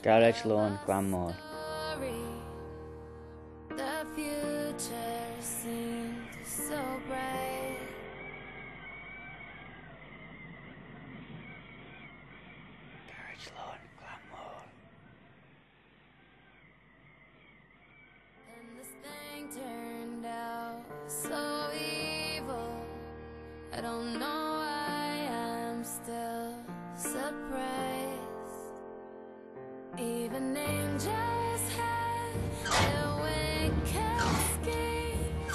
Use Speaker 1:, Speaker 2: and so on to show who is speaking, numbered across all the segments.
Speaker 1: Garej Lôn Glan Môr.
Speaker 2: The future seemed so bright.
Speaker 1: Garej Lôn Glan Môr.
Speaker 2: And this thing turned out so evil. I don't know why I'm still surprised. Even angels had their wicked schemes,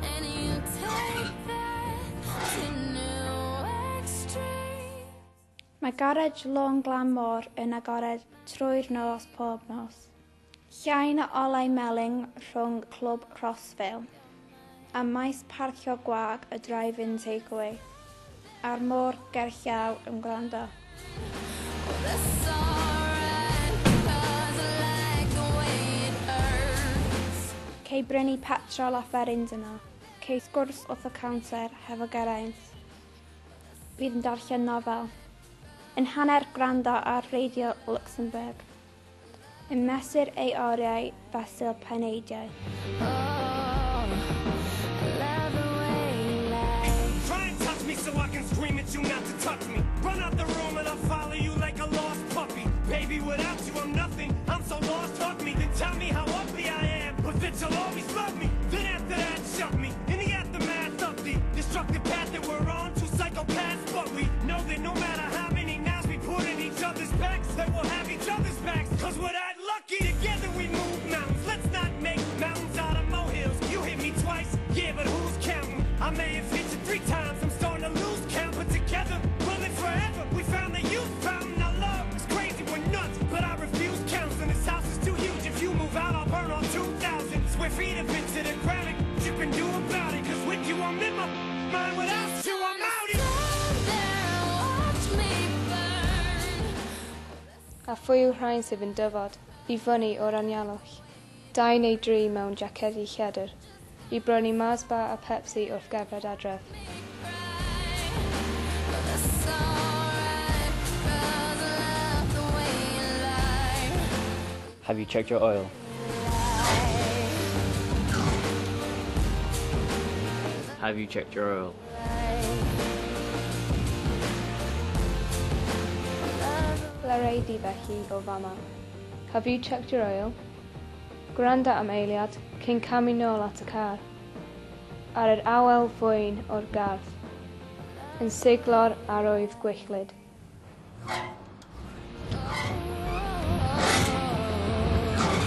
Speaker 2: and you take that to new extremes.
Speaker 3: Mae garej Lôn Glan Môr yn agored trwy'r nos pob nos. Llain o olau melyn rhwng Clwb Crossville a maes parcio gwag y drive-in takeaway, a'r môr gerllaw yn gwrando.
Speaker 2: Well, that's alright, 'cause I like the way it hurts.
Speaker 3: Cei brynu petrol a fferins yno. Cei sgwrs wrth y cownter hefo Geraint. Bydd yn darllen nofel. Yn hanner gwrando ar Radio Luxembourg. Yn mesur ei oriau fesul peneidiau.
Speaker 2: Oh, I love the way you lie.
Speaker 4: Try and touch me so I can scream at you not to touch me. Run out the room and I'll follow you like a lost puppy. Baby, without you I'm nothing. I'm so lost, fuck me. Then tell me how ugly I am, but that you'll always love me. Then after that, shove me in the aftermath of the destructive path that we're on. Two psychopaths, but we know that no matter how many knives we put in each other's backs, that we'll have each other's backs. 'Cause we're that lucky. Together we move mountains. Let's not make mountains out of molehills. You hit me twice, yeah, but who's counting? I may have hit you 3 times. I'm starting to lose count, but together we'll live forever. We found the youth fountain. Our love is crazy, we're nuts, but I refuse counseling. This house is too huge. If you move out, I'll burn all 2,000 square feet of it to the ground. And you can do about it, 'cause with you I'm in my mind. Without you, I'm out here.
Speaker 2: Stand there and watch me burn.
Speaker 5: A phwy yw'r rhain sydd yn dyfod i fyny o'r anialwch? 2 neu 3 mewn jacedi lledr, i brynu Mars bar a Pepsi wrth gerdded adref.
Speaker 2: But that's alright, 'cause I love the way you lie.
Speaker 1: Have you checked your oil? Have you checked your oil?
Speaker 5: Ble felly o fama. Have you checked your oil? Gwranda am eiliad cyn camu nôl at y car. Ar yr awel fwyn o'r gardd. Yn siglo'r arwydd gwichlyd.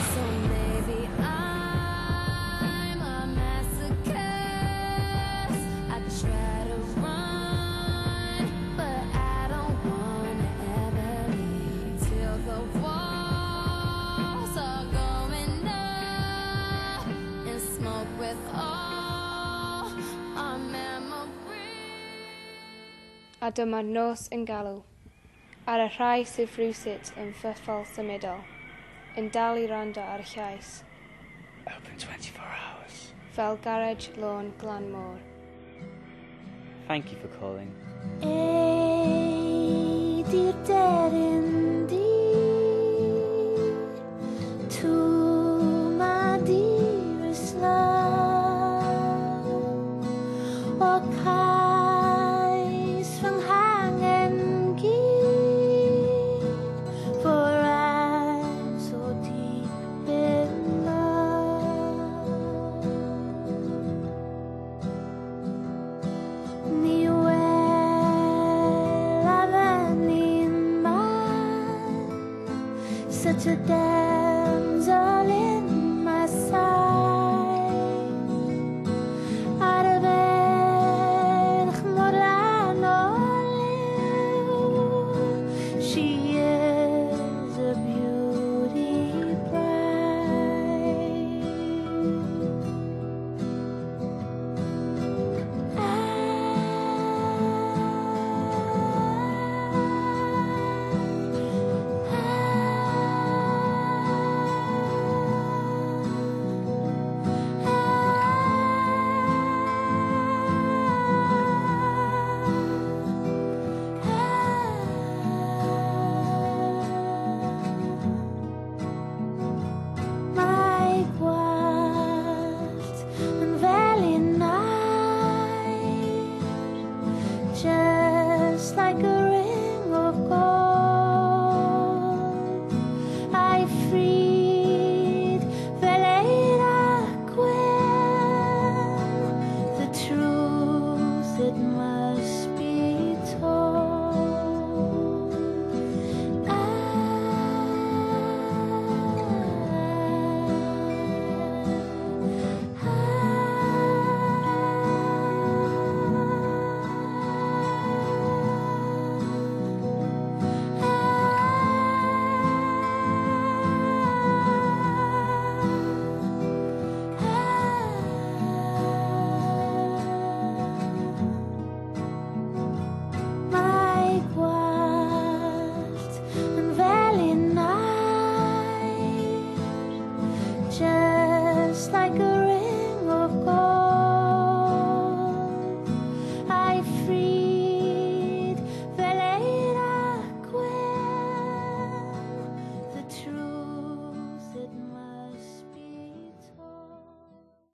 Speaker 2: So maybe I'm a masochist. I try to run, but I don't wanna ever leave till the walls are going up and smoke with all our memories.
Speaker 5: A dyma'r nos yn galw. Ar y rhai sydd rywsut yn fythol symudol, yn dal i wrando ar y llais,
Speaker 1: Open 24 hours.
Speaker 5: fel garej Lôn Glan Môr.
Speaker 1: Thank you for calling.
Speaker 6: Ei di'r deryn du, Twm a dirys law, O cais fy nghangen gyd, For I'm so deep in love. Ni welaf yn un man, Sut y